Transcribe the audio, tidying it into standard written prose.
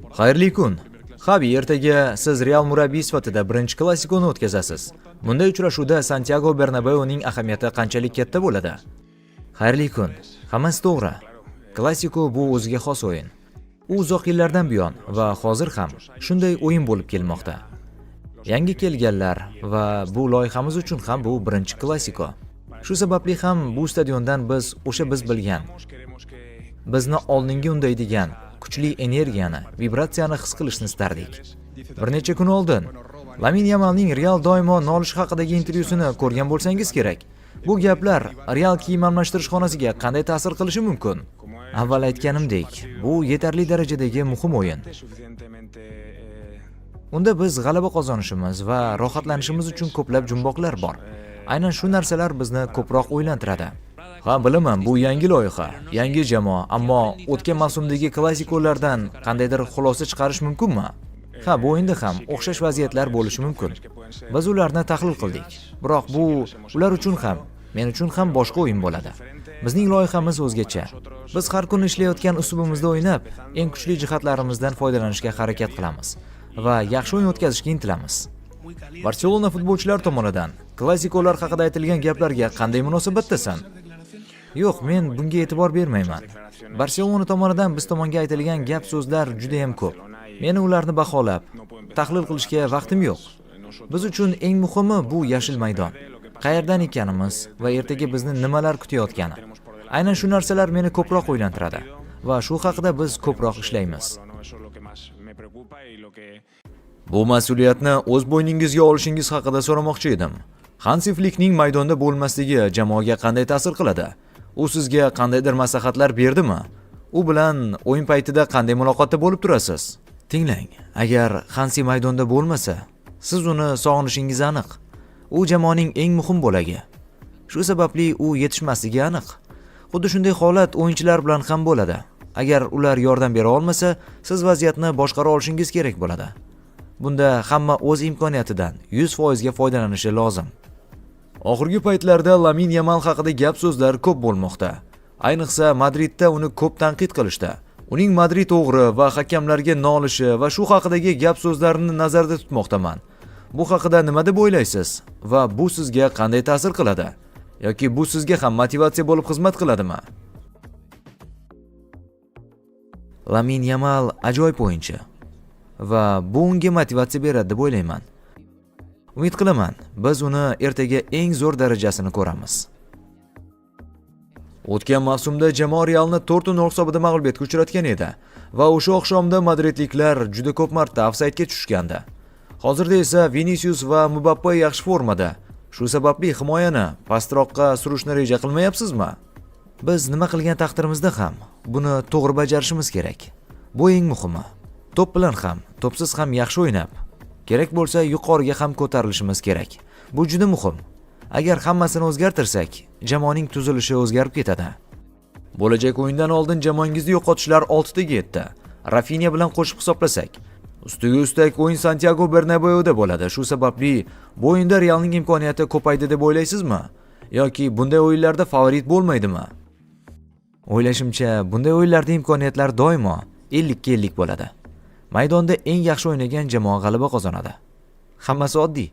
Xayrli kun. Xavi, ertaga siz Real murabbiy sifatida birinchi klassikoni o'tkazasiz. Bunday uchrashuvda Santiago Bernabeuning ahamiyati qanchalik katta bo'ladi? Xayrli kun. Hammasi to'g'ri. Klassiko bu o'ziga xos o'yin. U uzoq yillardan buyon va hozir ham shunday o'yin bo'lib kelmoqda. Yangi kelganlar va bu loyihamiz uchun ham bu birinchi klassiko. Shu sababli ham bu stadiondan biz o'sha biz bilgan, bizni oldinga undaydigan kuchli energiyani, vibratsiyani his qilishni istardik. Bir necha kun oldin Lamin Yamalning Real doimo nolishi haqidagi intervyusini ko'rgan bo'lsangiz kerak. Bu gaplar Real kiyim almashtirish xonasiga qanday ta'sir qilishi mumkin? Avval aytganimdek, bu yetarli darajadagi muhim o'yin. Unda biz g'alaba qozonishimiz va rohatlanishimiz uchun ko'plab jumboqlar bor. Aynan shu narsalar bizni ko'proq o'ylantiradi. Ha, bilaman, bu yangi loyiha, yangi jamoa, ammo o'tgan mavsumdagi klassikolardan qandaydir xulosa chiqarish mumkinmi? Ha, bu o'yinda ham o'xshash vaziyatlar bo'lishi mumkin. Biz ularni tahlil qildik. Biroq bu ular uchun ham, men uchun ham boshqa o'yin bo'ladi. Bizning loyihamiz o'zgacha. Biz har kuni ishlayotgan uslubimizda o'ynab, eng kuchli jihatlarimizdan foydalanishga harakat qilamiz va yaxshi o'yin o'tkazishga intilamiz. Barselona futbolchilar tomonidan klassikolar haqida aytilgan gaplarga qanday munosabatdasan? Yo'q, men bunga e'tibor bermayman. Barselona tomonidan biz tomonga aytilgan gap so'zlar juda ham ko'p. Meni ularni baholab, tahlil qilishga vaqtim yo'q. Biz uchun eng muhimi bu yashil maydon. Qayerdan ekanimiz va ertaga bizni nimalar kutayotgani. Aynan shu narsalar meni ko'proq o'ylantiradi va shu haqida biz ko'proq ishlaymiz. Bu mas'uliyatni o'z bo'yningizga olishingiz haqida so'ramoqchi edim. Hansi Flikning maydonda bo'lmasligi jamoaga qanday ta'sir qiladi? U sizga qandaydir maslahatlar berdimi? U bilan o'yin paytida qanday muloqotda bo'lib turasiz? Tinglang, agar Hansi maydonda bo'lmasa, siz uni sog'inishingiz aniq. U jamoaning eng muhim bo'lagi. Shu sababli u yetishmasligi aniq. Xuddi shunday holat o'yinchilar bilan ham bo'ladi. Agar ular yordam bera olmasa, siz vaziyatni boshqara olishingiz kerak bo'ladi. Bunda hamma o'z imkoniyatidan 100% ga foydalanishi lozim. Oxirgi paytlarda Lamin Yamal haqida gap so'zlar ko'p bo'lmoqda. Ayniqsa Madridda uni ko'p tanqid qilishdi. Uning Madrid o'g'ri va hakamlarga nolishi va shu haqidagi gap so'zlarini nazarda tutmoqdaman. Bu haqida nima deb o'ylaysiz va bu sizga qanday ta'sir qiladi? Yoki bu sizga ham motivatsiya bo'lib xizmat qiladimi? Lamin Yamal ajoyib o'yinchi va bu unga motivatsiya beradi deb o'ylayman. Umid qilaman, biz uni ertaga eng zo'r darajasini ko'ramiz. O'tgan mavsumda jamoa Realni 4-0 hisobida mag'lubiyatga uchratgan edi va o'sha oqshomda madridliklar juda ko'p marta ofsaydga tushgandi. Hozirda esa Vinisius va Mbappe yaxshi formada. Shu sababli himoyani pastroqqa surishni reja qilmayapsizmi? Biz nima qilgan taqdirimizda ham buni to'g'ri bajarishimiz kerak. Bu eng muhimi. To'p bilan ham, to'psiz ham yaxshi o'ynab, kerak bo'lsa yuqoriga ham ko'tarilishimiz kerak. Bu juda muhim. Agar hammasini o'zgartirsak, jamoaning tuzilishi o'zgarib ketadi. Bo'lajak o'yindan oldin jamoangizda yo'qotishlar 6 taga yetdi. Rafinya bilan qo'shib hisoblasak, ustiga ustak o'yin Santiago Bernabeuda bo'ladi. Shu sababli bu o'yinda Realning imkoniyati ko'paydi deb o'ylaysizmi? Yoki bunday o'yinlarda favorit bo'lmaydimi? O'ylashimcha, bunday o'yinlarda imkoniyatlar doimo 50 ga 50 bo'ladi. Maydonda eng yaxshi o'ynagan jamoa g'alaba qozonadi. Hammasi oddiy.